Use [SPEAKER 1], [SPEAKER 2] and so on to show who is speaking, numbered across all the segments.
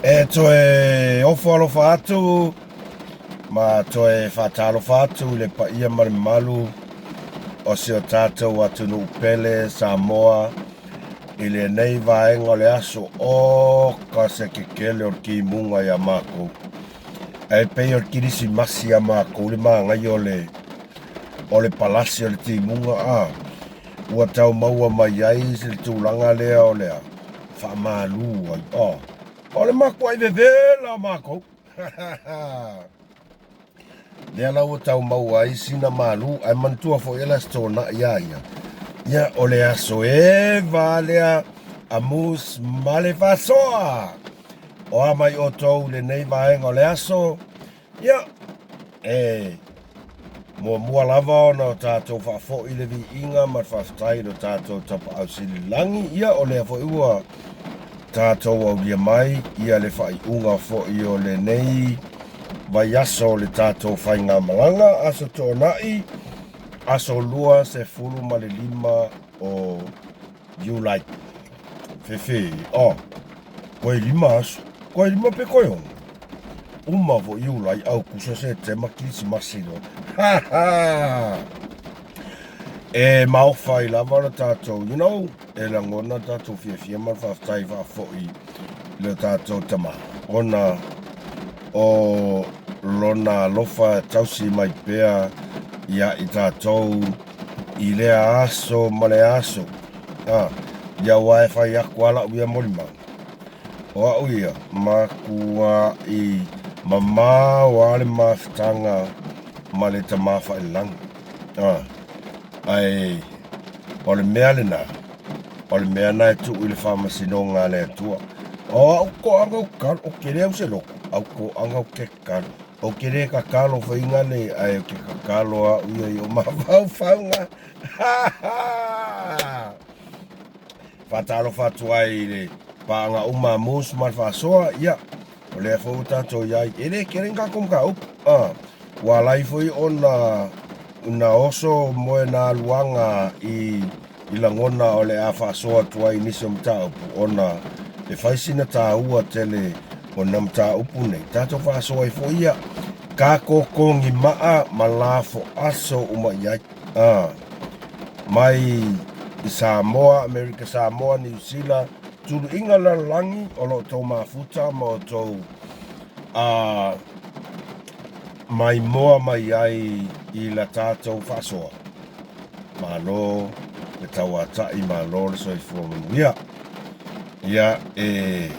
[SPEAKER 1] E toe ofo alofa atu ma toe faatalofa atu i le paia ma le mamalu o si o tatou atunuu pele Samoa i lenei vaega o le aso o ka se kekele o le timuga iā makou. Ae pei o le kilisimasi iā makou le manaia o le o le palasi o le timuga a ua tau maua mai ai le tulaga lea o le a faamalu ai a o le matuai vevela o makou. Lea la ua tau maua ai sina malu ae manatua foi e le Aso Toonai ia ia. Ia o le aso eva lea a Moose ma le Faasoa. O a mai outou i lenei vaega o le aso, Ia, e muamua lava ona o tatou faafoi le viiga ma le faafetai i lo tatou Tapaau Sili i le Lagi, ia o lea foi ua tatou aulia mai ia le faaiuga foi o lenei vaiaso o le tatou faigamalaga, Aso Toonai, aso 25 o Iulai. Fefe, oh, koe lima aso, koe lima pe koe ono. Uma fo Iulai, Aukuso, Setema, Kirisimasi loa. Ha ha! E maofa ai lava lo tatou, you know, e lagona tatou fiafia ma le faafetai faafoi i lo tatou Tama, ona o lona alofa tausi mai pea ia i tatou i lea aso ma le aso. A, ia aua e fai aku a la'u ia molimau. O a'u ia, matua'i mamao a le mafutaga ma le Tamā Fa'ilelagi. A, ae o le mea lenā, o le mea na e tu'u i le faamasinoga a le Atua. O a'u to'aga ou te kalo, ou te le au se loto, au to'aga ou te kalo. Ou te le tatalo faiga le, ae ou te tatalo a'u ia i o mafaufauga. Faatalofa atu ai i le paaga uma a Moose ma le Faasoa, ia, o lea foi ua tatou i ai, e le tele ni tatou mataupu, a, ua ala ai foi ona na oso moe na aluaga i i lagona o le a faasoa atu ai i nisi o mataupu ona e fai sina tāua tele o na mataupu nei. Tatou faasoa ai foi ia ka totogi maa ma lafo aso uma i ai. A, mai i Samoa, Amerika Samoa, Niu Sila, tuluiga lalolagi o lo o tou mafuta ma o tou a, maimoa mai ai i la tatou faasoa. Malo le tauata'i, malo le soifua manuia. Ia, e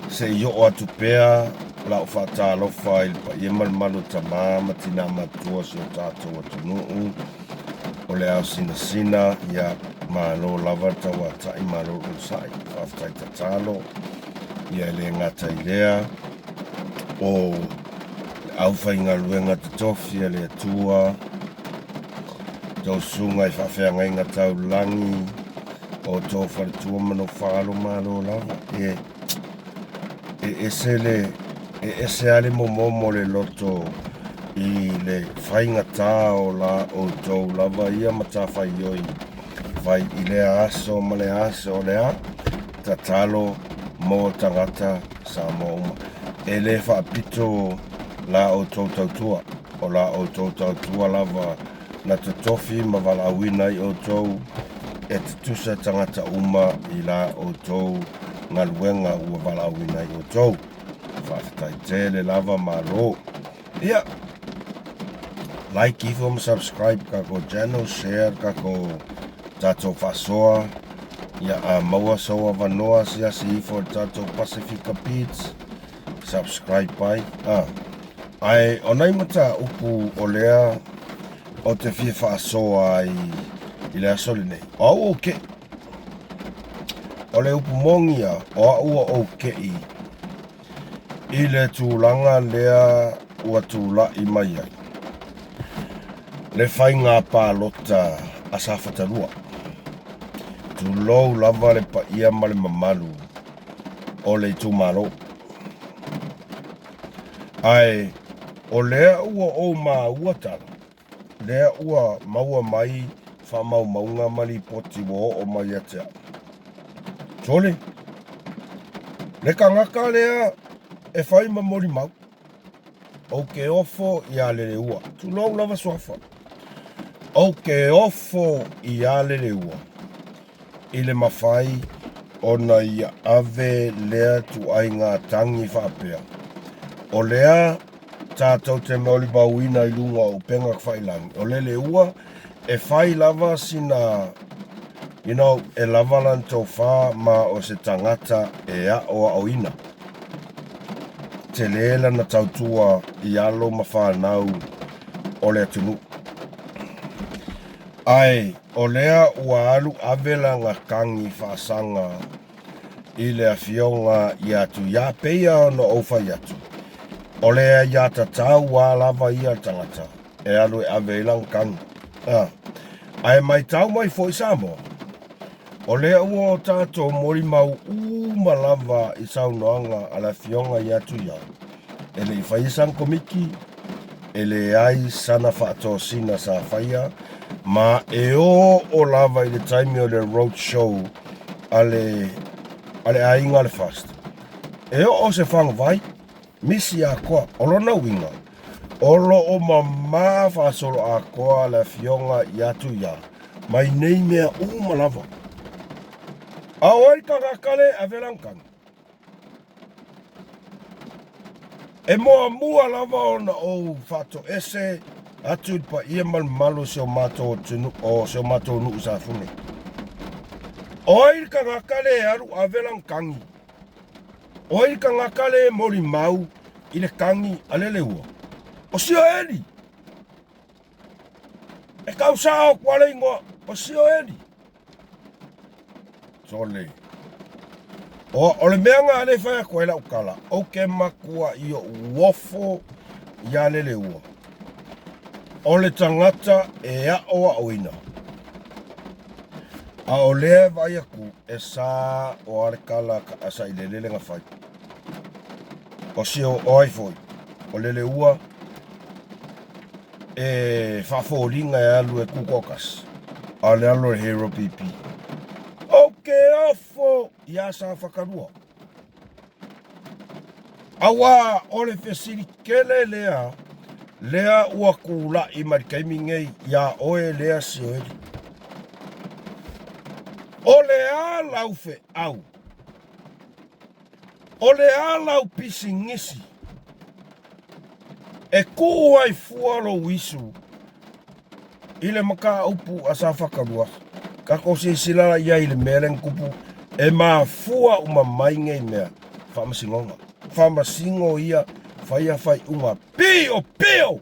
[SPEAKER 1] se i oo atu pea la'u faatalofa i le paia ma le mamalu o tamā ma tinā matutua o si o tatou atunuu o le ao sinasina, ia, malo lava le tauata'i, malo le onosai, faafetai tatalo. Ia, e le gata i lea, o le aufaigaluega totofi a le Atua, tou susuga i faafeagaiga taulagi, o tou faletua ma nofo malo lava. E, e ese le, e ese lava le momomo o le loto i le faigata o la outou lava ia matafaioi fai i lea aso ma le aso o le a tatalo mo tagata Samoa uma. E le faapito la outou tautua, o la outou tautua lava na totofi ma valaauina ai outou e tutusa tagata uma i la outou galuega ua valaauina ai outou. Faafetai tele lava, malo. Ia, like ifo ma subscribe kakou channel, share kakou tatou faasoa. Ia, a maua sou avanoa asiasi ifo i le tatou Pasifika Beats, subscribe ai. A, ae o nai mataupu o lea o te fia faasoa ai i le aso lenei, o au ou keʻi. O le upu moni ia, o au o ou keʻi i le tulaga lea ua tula'i mai ai le faiga palota a Safata 2. Tulou lava le paia ma le mamalu o le itumalo. Ae o lea ua ou maua tala, lea ua maua mai faamaumauga ma lipoti ua oo mai ia te au. Sole, le tagata lea. e fai ma molimau. Ou te ofo iā Leleua. Tulou lava suafa. Ou te ofo iā Leleua i le mafai ona ia ave lea tuaiga tagi faapea, O lea tatou te molimauina i luga o upega tafailagi, o Leleua e fai lava sina, you know, e lava lana tofa ma o se tagata e aʻoaʻoina. Tele lana tautua i alo ma fanau o le atunuu. Ae o lea ua alu ave lana tagi faasaga i le afioga ia Tuiā, peia ona ou fai atu, o le aiatatau a lava ia le tagata e alu e ave ai lana tagi. A, ae maitau mai foi Samoa, o lea ua o tatou molimau uma lava i saunoaga a le afioga ia Tuiā, e le i faia sana komiti, e leai sana faatosina sa faia, ma e oo lava i le taimi o le road show a le, a le aiga a le FAST. E oo se faguvai, misi atoa. O lona uiga, o lo o mamā faasoloatoa le afioga ia Tuiā mai nei mea uma lava. A o ai tagata le ave lana tagi? E muamua lava ona ou faatoese atu i le paia ma le mamalu o si o matou atunuu, o si o matou nuu i Safune. O ai le tagata le alu ave lana tagi? O ai le tagata le molimau i le tagi a Leleua? O Sioeli! E tau sao atu lava le igoa, o Sioeli. Sole. O, o le mea na le fai atu ai lau tala, ou te matua i ou ofo iā Leleua. O le tagata e aʻoaʻoina. A o lea e vaai atu, e sa o a le tala a Sailele le na fai. O si o, o ai foi, o Leleua e faafoliga e alu e tutoatasi, a o le alo o le Hero PP. Ou te ofo iā Safakalua. Auā o le fesili tele lea, lea ua tula'i mai le taimi nei iā oe lea Sioeli. O le a lau feau? O le a lau pisinisi e kuu ai fua lou isu i le mataupu a Safakalua? Tatou silasila la i ai i le mea lea na tupu e mafua uma mai nei mea faamasinoga. Faamasino ia faia faaiuga pio pio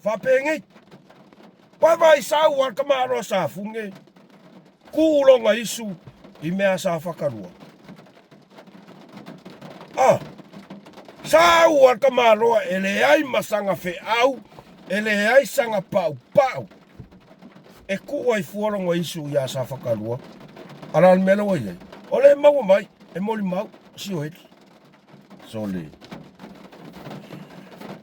[SPEAKER 1] faapenei. Vaivai sau a le tamaloa Safune kuu lona isu i mea a Safakalua. A! Sau a le tamaloa e leai ma sana feau, e leai sana paupau e tuu ai fua lona isu iā Safakalua. A la le mea lea ua i ai? O lea e maua mai, e molimau, Sioeli. Sole.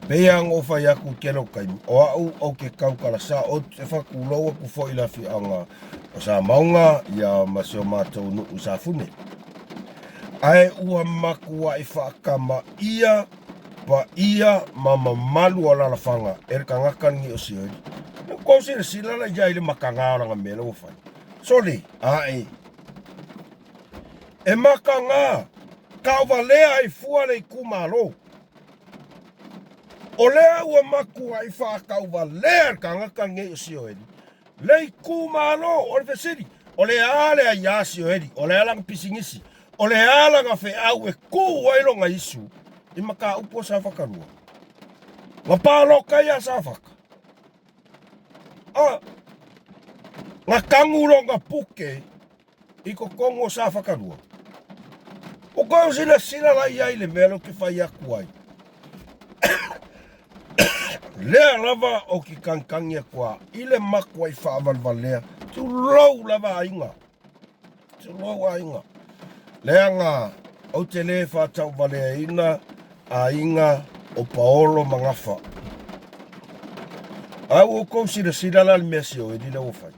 [SPEAKER 1] Pei lava ona ou fai atu i tele o taimi, o au ou te tautala sao, ou te faatulou atu foi i le afioaga o Samauga ia ma si o matou nuu i Safune. Ae ua matuai faatamaia paia ma mamalu o alalafaga e le tagata lenei o Sioeli. Ua tou silasila la i ai i le mataga o lana mea lea ua fai. Sole, ae. E mataga, taovalea ai fua le itumalo. O lea ua matuai faatauvalea le tagata lenei o Sioeli le itumalo. O le fesili, o le a le aiā Sioeli? O le a lana pisinisi? O le a lana feau e tu ai lona isu i mataupu o Safata 2? Na palota ia Safata. A, na tanu lona puke i totonu o Safata 2. Ua toe silasila la i ai i le mea lea ou te fai atu ai. Lea lava ou te tagitagi atu a i le matuai faavalevalea, tulou lava aiga, tulou aiga. Leaga ou te le faatauvaleaina aiga o Paolo ma Gafa. A ua outou silasila la i le mea sioeli lea ua fai?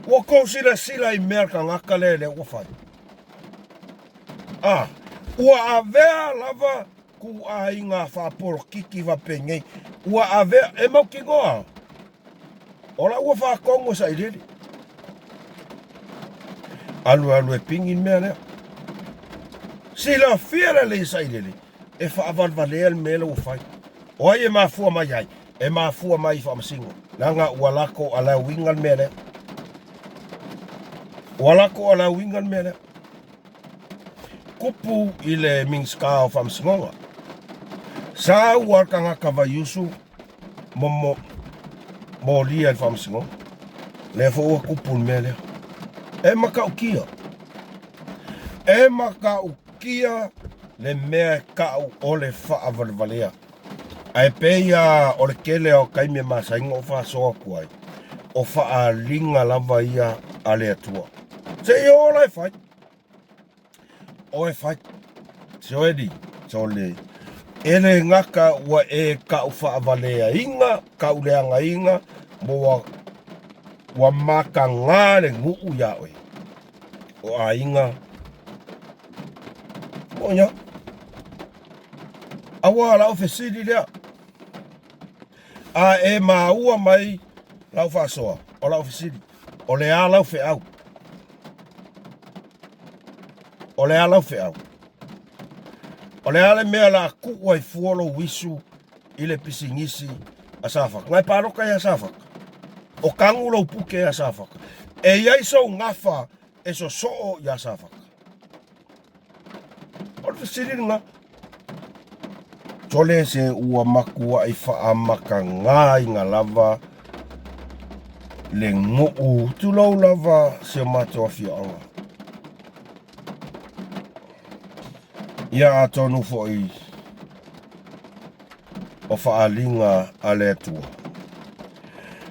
[SPEAKER 1] Ua tou silasila i mea tagata lea lea ua fai? A, Ua avea lava kuaiga faapolokiki faapenei, ua avea e mautinoa o la ua faatonu e sailiili. Alu alu e pigi le mea lea. Silafia lelei e sailiili e faavalevalea le mea lea ua fai. O ai e mafua mai ai? E mafua mai i faamasino, leaga ua lako alauiga le mea lea. Ua lako alauiga le mea lea. Kupu i le Minisita o Faamasinoga. Sa ua le tagata vaiusu mo molia i le Faamasinoga. Lea foi ua kupu le mea lea. E matautia. E matautia le mea e tau o le faavalevalea. Ae pei lava o le tele o taimi e masani ona ou faasoa atu ai, o faaaliga lava ia a le Atua. Se i ola e fai. O e fai. Sioeli, sole. E le gata ua e kau faavaleaina, kau leagaina, mo ua, ua mataga le nuu iā oe. O aiga, o ia. Aua lau fesili lea. A e maua mai lau faasoa, o lau fesili, o le a lau feau? O le a lau feau? O le a le mea la tuu ai fua lou isu i le pisinisi a Safata? Na e palota ia Safata. O tanu lou puke ia Safata. E i ai sou gafa e sosoo iā Safata. O le fesili lena. Tole se ua matuai faamatagaina lava le nuu, tulou lava si o matou afioaga. Ia atonu foi o faaaliga a le Atua,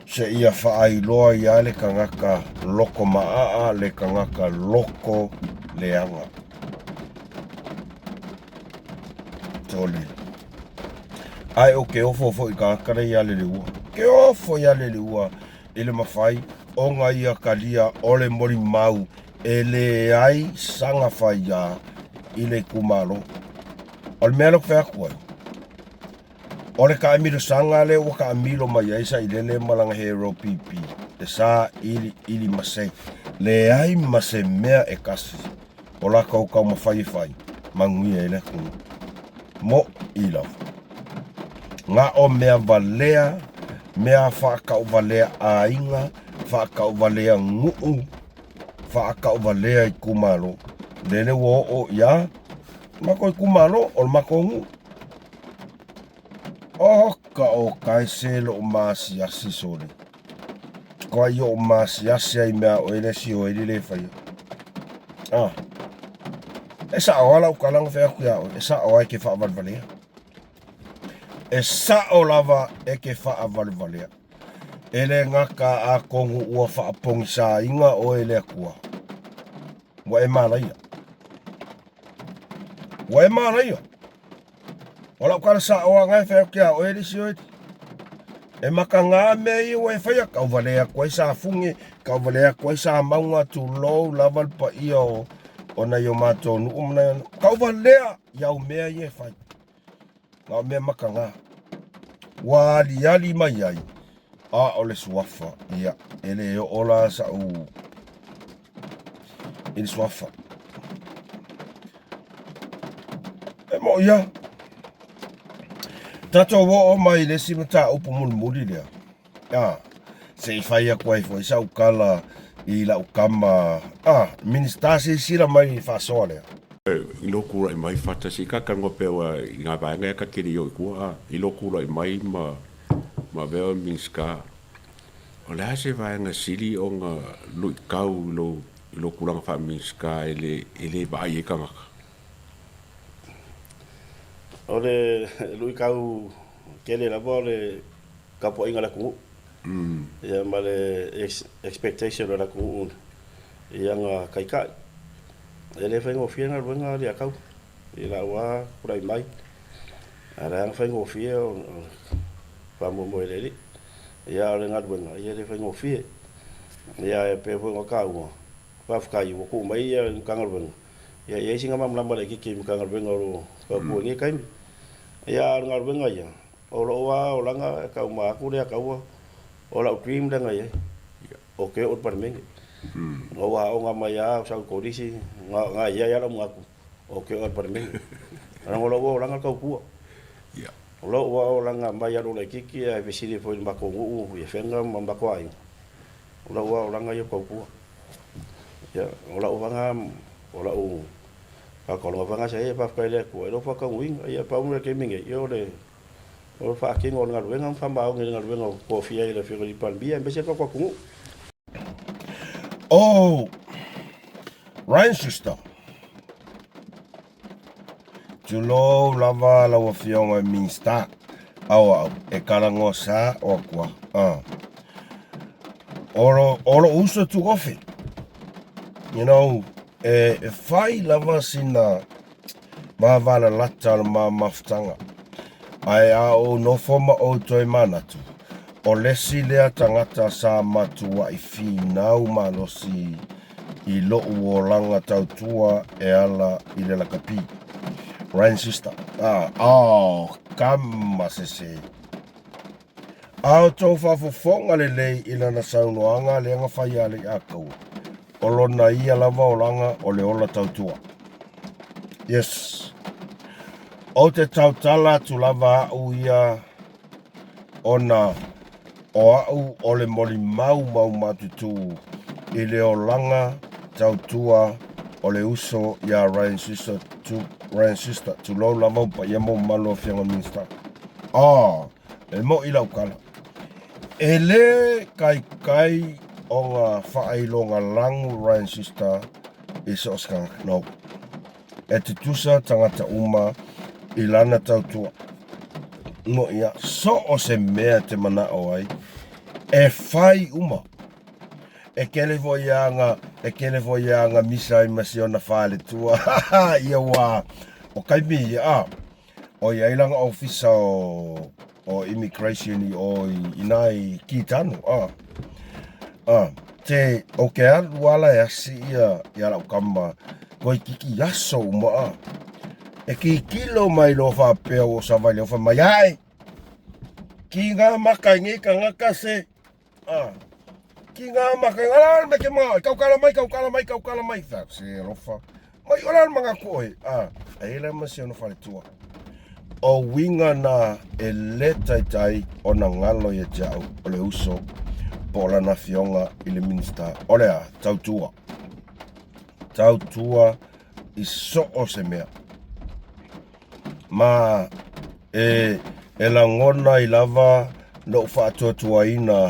[SPEAKER 1] seia faailoa ia le tagata loko maaa le tagata loko leaga. Sole. Ae o ke ofo foi i tagata lea ia Leleiua. Ke ofo ia Leleiua i le mafai ona ia talia o le molimau e leai saga faia i le itumalo. O le mea lea ou te fai atu ai, o le taamilosaga lea ua taamilo mai ai Sailele ma lana Hero PP, e sailiili masei, leai ma se mea e tasi o latou taumafai e fai, manuia ai le atunuu. Moʻi lava. Na o mea valea, mea faatauvalea aiga, faatauvalea nuu, faatauvalea itumalo. Lele ua oo ia matou itumalo, o le matou nuu. Oka o kae se lou maasiasi sole. Koai ou maasiasi ai mea oe le si oe le faia. Ah. E sao ala u kalanga fe aku ia oe. E sao ai ke faavalevalea. E sao lava e ke faavalevalea. E le gata atonu ua faapogisaina oe e le Atua. Ua e malaia. Ua e malaia. O lau tala sao lava e fai atu ia oe le isi oe. E mataga mea ia ua e faia, tauvale atu ai Safune, tauvale atu ai Samauga, tulou lava le paia o, o nai o matou nuu ma nai o... Tauvalea i au mea ia e fai. Na o mea mataga. Ua aliali mai ai, a o le suafa, ia, e le oo la sa'u i le suafa. E moʻi lava. Tatou oo mai i le isi mataupu mulimuli lea. A, se i fai atu ai foi sau tala i lau tama, a, Minisita silasila mai i le faasoa lea.
[SPEAKER 2] I lou tulai mai faatasi i ka talanoa pea ua i ngā vaega ia ka tele i o i tua, a, i lou tulai mai ma ma avea oe Minisita, o le a se vaega sili ona luitau i lou i lou tulaga faa-Minisita e le e le vaai ai tagata?
[SPEAKER 3] O le luitau tele lava o le tapuaiga a le atunuu ia ma le expectation a le atunuu i ana taitai. E le faigofie le galuega a Liatau i lau lava tulai mai, ae leaga ona faigofie ona faamoemoe i le Alii. Ia a o le galuega, ia e le faigofie. Ia ae pei foi ona taua, faafetai ua tuu mai le Matagaluega Ia, e i ai sina malamalama laitiiti i Matagaluega o lo o tautua i nei taimi. Ia, a o le galuega ia, o lou lava olaga e tauma atu lea taua, o lau dream lea na i ai, ou te oo i le Palemene. Na ou aoga mai lava ou sau i le Kolisi, na i ai lava lou manatu, ou te oo i le Palemene. Leaga o lou olaga le tautua. O lou lava olaga mai lava i lou laitiiti ae fesili foi i le matou nuu i Afega ma matou aiga, O lau aolaga ia o tautua. Ia, o lau vaga, o lau faataloga vaga sa ia faafetai i le Atua i lou faataunuuina. Ia pau le taimi nei, ia o le o le faatino o le galuega ma faamaoni i le galuega ua tofia ai e le Afioga i le Palemia aemaise le tatou atunuu.
[SPEAKER 1] Oh, Ryan Schuster. Tulou lava lau Afioga i Minista ao au e kalagoa sa o akua. Ah. O o lou uso tuofe. You know, e, e fai lava sina mavalalata o le ma mafutaga. Ae a ou nofo ma outou e manatu, o le isi lea tagata sa matuai finau malosi i loʻu olaga tautua e ala i le lakapi. Ryan Sister, ah, oh, kama sese. A outou faafofoga lelei i lana saunoaga lea na fai ia Leiataua, o lona ia lava olaga o le ola tautua. Yes. Ou te tautala atu lava au ia ona o au o le molimau maumatutu i le olaga tautua o le uso iā Ryan Sister, tu, Ryan Sister, tulou lava u paia ma mamalu o Afioga Minista. Ah, e moʻi lau tala. E le kaikai ona faailoga lagu Ryan Sister i so o se tagata. No. E tutusa tagata uma i lana tautua. No ia, so o se mea te manao ai, e fai uma. E kele foi anga, e kele foi anga misa ai ma si ona faletua. Ia ua, o kaimi ia, ah, o i ai lana ofisa o, o immigration i o i, inā i Kitano, ah. Ah, te, o ke alu ala e asi ia, ia lau kama, koe kiki aso uma, ah. E kikilo mai loa faapea ua savali au fai mai, ae, ki ngā maka i ngei kangaka se, Ah. Ki ngā maka, ngā rā me ke mga, kau kala mai, kau kala mai, kau kala mai. Wha, se alofa. Mai o rā mga koe. Ah, e ela ma se ono whare tua. O winga na e le taitai o na ngalo ia te au o le uso po o lana fionga i le minista. O le a, tautua. Tautua i so o se mea. Ma e, e lagona ai lava loʻu faatuatuaina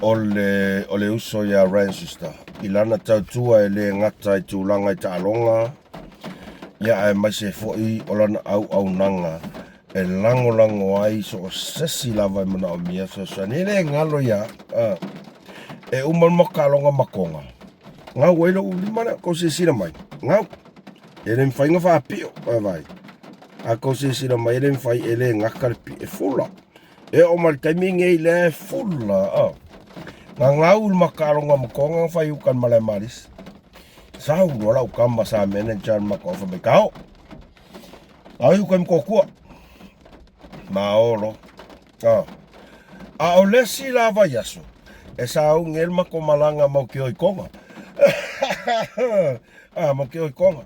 [SPEAKER 1] o le, o le uso iā Ryan Schuster i lana tautua e le gata i tulaga i taaloga, ia aemaise foi o lana auaunaga e lagolago ai so o se isi lava e manaomia fesoasoani. E le galo ia, a, e uma le makaloga makoga, gau ai lou lima lea, kou silasila mai, gau. E le mafai ona faapio, vaavaai. A kou silasila mai e le mafai, e le gata le pi, e fula. E oo mai le taimi nei lea e fula, a. Gagau le makaloga makoga na fai uka i le malae malisi. Sau loa lau kama sa manager le makoga fai mai, Kao, au uka i Motootua. Maolo. A. A o le isi la vaiaso, e sauni ai le matou malaga mau ke o i Tonga. A, mau ke o i Tonga.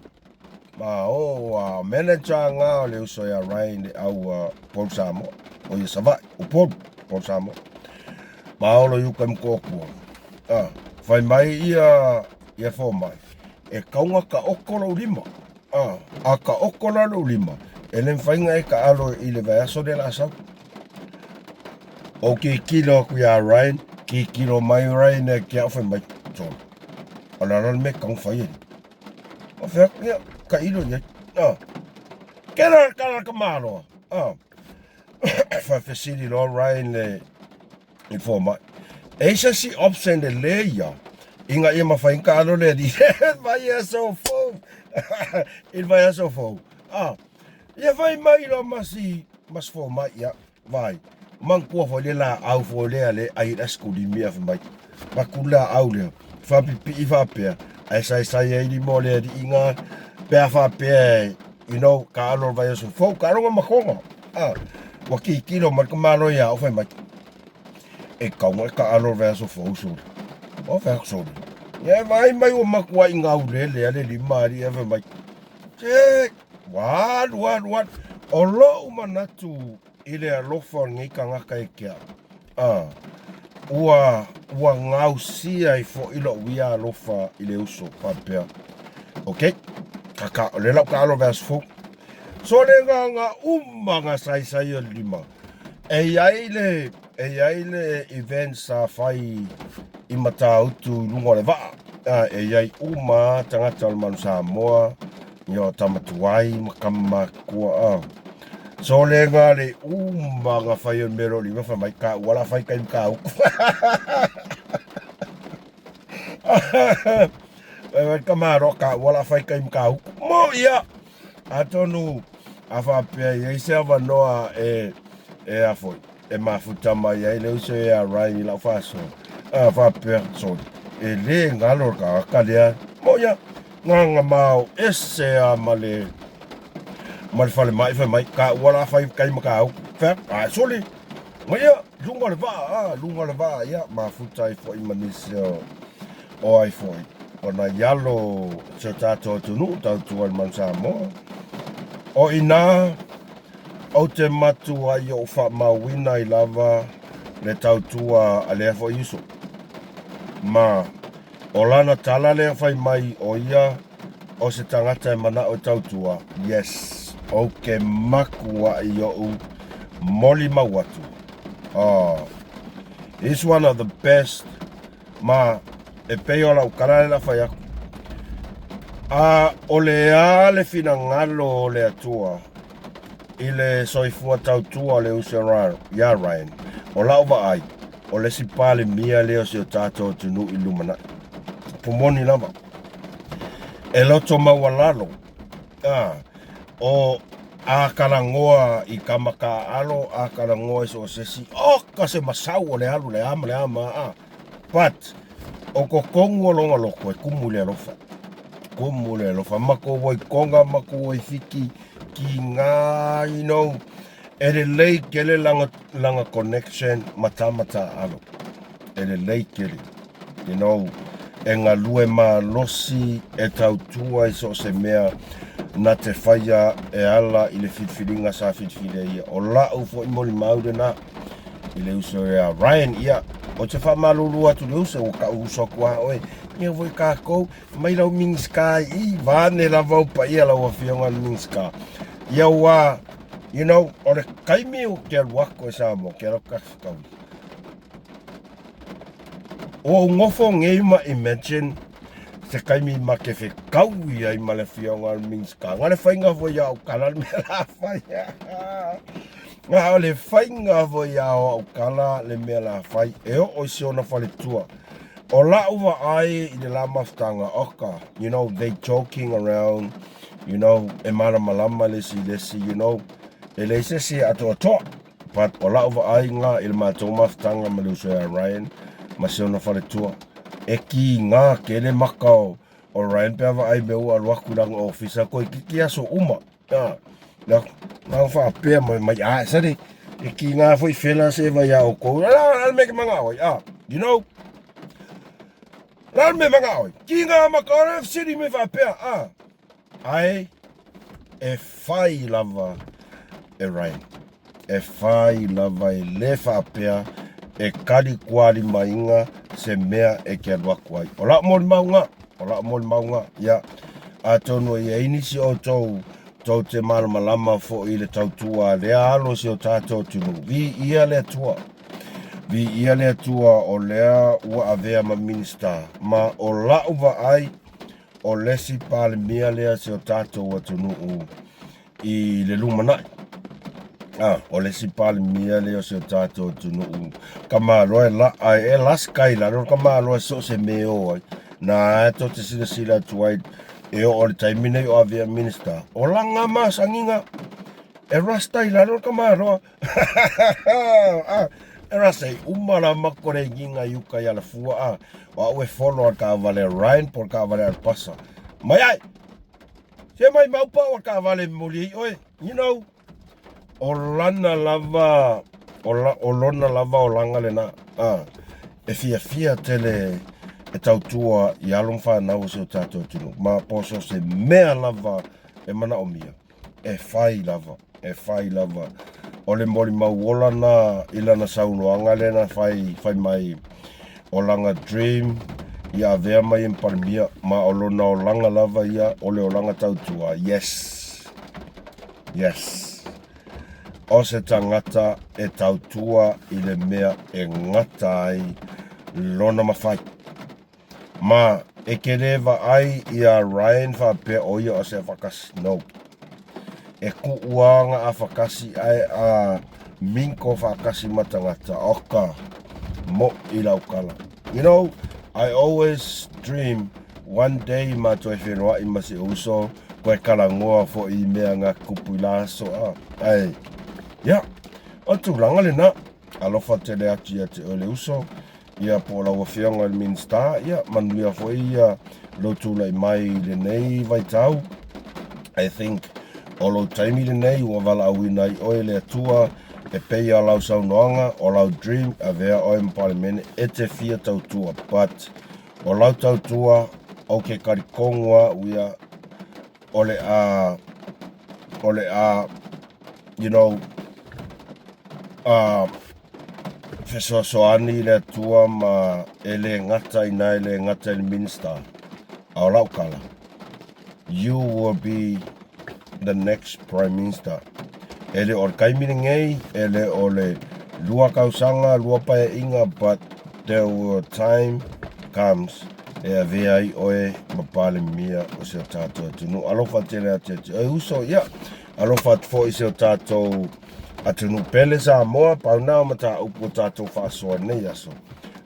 [SPEAKER 1] Ma o a manager nga o le uso ia Ryan le au a Paul Samoa. O ia Savaii, o Paul, Paul Samoa. Ma olo i uka i Motootua. A, fai mai ia, ia fomai, e kauga ka oko lou lima. A, a ka oko la lou lima, e le mafai ona e taalo i le vaiaso lea o le a sau. Ou kikilo aku iā Ryan, kikilo mai Ryan ia ki au fai mai, John, o le ala le mea e tatau ona fai e. O fea, ia, tailo i ai. A, kela le tala a le tamaloa. A, faafesili loa Ryan le, i fomai. E i ai se isi option lelei ia, ina ia mafai ona taalo le alii i le vaiaso fou. I le vaiaso fou. A, ia fai mai loa ma si, ma si fomai, ia, vai. Manatua foi le laau foi lea le ai le asikulimi a fai mai. Avatu le laau lea, faapipii faapea, ae saesai ai lima o le alii na Pe a faapea, you know, taalo le vaiaso fou, taaloga ma Toga. Ah, ua tilotilo mai le tamaloa ia au fai mai, e tatau ona e taalo le vaiaso fou sole. O fai atu sole. Ia e vaai mai ua matuai gaulele lava le lima alii ae fai mai, se, ua alu alu alu. O lou manatu i le alofa o lenei tagata ia te au, a, ua, ua gaosia ai foi lou ia alofa i le uso faapea, ok, kaka, o lea la ua taalo vaiaso fou. So le gaga uma ga saisai o le lima. E i ai le, e i ai le event sa fai i Matautu i luga o le vaa. A, e i ai uma tagata o le Manu Samoa, ia o tama tuai ma tama matutua a. So le ga le uma ga fai o le mea lea o lima fai mai ka ua la fai kai Matautu. Fai mai tamaloa ka ua la fai kai Matautu. Mo ia! Atonu a faapea i ai se avanoa e e a foi e mafuta mai ai le uso ia Ryan i lau faasoa. A faapea, sorry, e le galo le tagata lea. Mo ia, gaga mao ese a ma le ma le falemai fai mai, ka ua la fai kai ma ka uku. Fai atu, a sole, ma ia, luga o le vaa, a, luga o le vaa, ia, mafuta ai foi ma nisi o, o ai foi, o nai alo o si o tatou atunuu tautua i le Manu Samoa. O i inā, ou te matua i ou faamauina ai lava le tautua a lea foi uso. Ma, o lana tala lea fai mai o ia o se tagata e manao e tautua, yes, ou ke makuaʻi oʻu molimau atu. Oh, he's one of the best ma e pei o lau tala lea fai atu. A o le a le finagalo o le Atua i le soifua tautua o le uso ia Ryan, o lau vaai, o le isi Palemia lea o si o tatou atunuu i lumanai. Pumoni lava. E loto maualalo, a, o a talanoa i tama taaalo, a talanoa i so o se isi, oka se masau o le alu le a ma le a ma a. But, o totonu o lona loto e kumu i le alofa. Kumu i le alofa. Matou o i Tonga, matou o i Fiti, ki ngā, you know, e lelei tele lana, lana connection ma tama taaalo. E lelei tele. You know, e galue malosi, e tautua i so o se mea na te faia e ala i le filifiliga sa filifili ai ia. O lau foi molimau lena i le uso ia Ryan, ia, ou te faamalulu atu i le uso, ua tau uso atu lava oe, ia foi tatou, mai lau Minisita i i, vaeane lava ou paia lau Afioga i le Minisita. Ia ua, you know, o le taimi ou te alu atu e Samoa, ou te alu atu tafitauli. Ua ou nofo nei ma imagine se taimi ma te fetaui ai ma le Afioga i le Minisita. Na o le faiga foi ia au tala le mea la fai. Na o le faiga foi ia au tala le mea la fai e oo i si ona faletua. O lau vaai i le la mafutaga, oka, you know, they joking around, you know, e malamalama le isi i le isi, you know, e leai se isi e atoatoa. But o lau vaaiga i le matou mafutaga ma le uso ia Ryan ma si ona faletua, e kiga tele maka o o Ryan pe a vaai mea ua alu atu i lana ofisa toeitiiti aso uma. A, na, na faapea mai mai a sale e kiga foi fela se vai ia outou. La la le mea ke manao ai. A, you know, la le mea manao ai. Kiga maka o le fesili me faapea. A, Ae e fai lava e Ryan. E fai lava e le faapea e kali kualimaina se mea e te alu atu ai. O lau molimau nga, o lau molimau nga, ia, atonu e i ai nisi o outou tou te malamalama foi i le tautua a lea alo o si o tatou atunuu. Viia le Atua. Viia le Atua o lea ua avea ma Minisita. Ma o lau vaai, O le isi Palemia lea si o tatou atunuu i le lumanai. Ah, o le isi Palemia lea o si o tatou atunuu. Ka maloa e la, ai e last kai lalo ka maloa e so se me o ai. Na e to te silasila atu ai e oo i le taimi nei o avea Minister. O langa masangiga e rasta i lalo ka maloa. Ah, e rasta i uma la makore nginga i uka i Alafua ah. O au e follow a le taavale a Ryan po o le taavale a Alpasa. Mai ai! Se maimau pau o le taavale e momoli ai oe, you know. O lana lava, o, la, o lona lava olaga lena, a, e fiafia tele e tautua i alo ma fanau o si o tatou atunuu, ma po so se mea lava e manaomia, e fai lava, e fai lava. O le molimau ola na i lana saunoaga lea na fai, fai mai, o lana dream ia avea mai e ma Palemia, ma o lona olaga lava ia o le olaga tautua. Yes! Yes! O se tagata e tautua i le mea e gata ai lona mafai. Ma e ke le vaai iā Ryan faapea o ia o se afakasi. No. E kuʻu a ga afakasi ae a minko faakasi ma tagata oka moʻi lau kala. You know, I always dream one day ma toe feiloaʻi ma si uso koe kalagoa foʻi i mea ga kupu i la aso a. Ae, ia, o tulaga lena. Alofa tele atu ia te oe le uso. Ia, po o lau Afioga i le Minisita, ia, manuia foi ia lou tulai mai i lenei vaitau. I think o lou taimi lenei ua valaauina ai oe e le Atua e pei a lau saunoaga, o lau dream, avea oe ma Palemene e te fia tautua. But o lau tautua, ou ke talitonu au ia, o le a, o le a, you know, a fesoasoani le Atua ma e le gata i na e le gata i le Minister, a o lau tala, you will be the next Prime Minister. E le o le taimi lenei, e le o le 2 tausaga, 2 paeaiga, but there will time comes e avea ai oe ma Palemia o si o tatou atunuu. Alofa tele atu ia te oe uso, ia. Alofa atu foi i si o tatou atunuu pele Samoa, pau na o mataupu o tatou faasoa i lenei aso.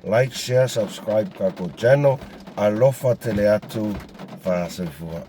[SPEAKER 1] Like, share, subscribe kakou channel. Alofa tele atu, faasoifua.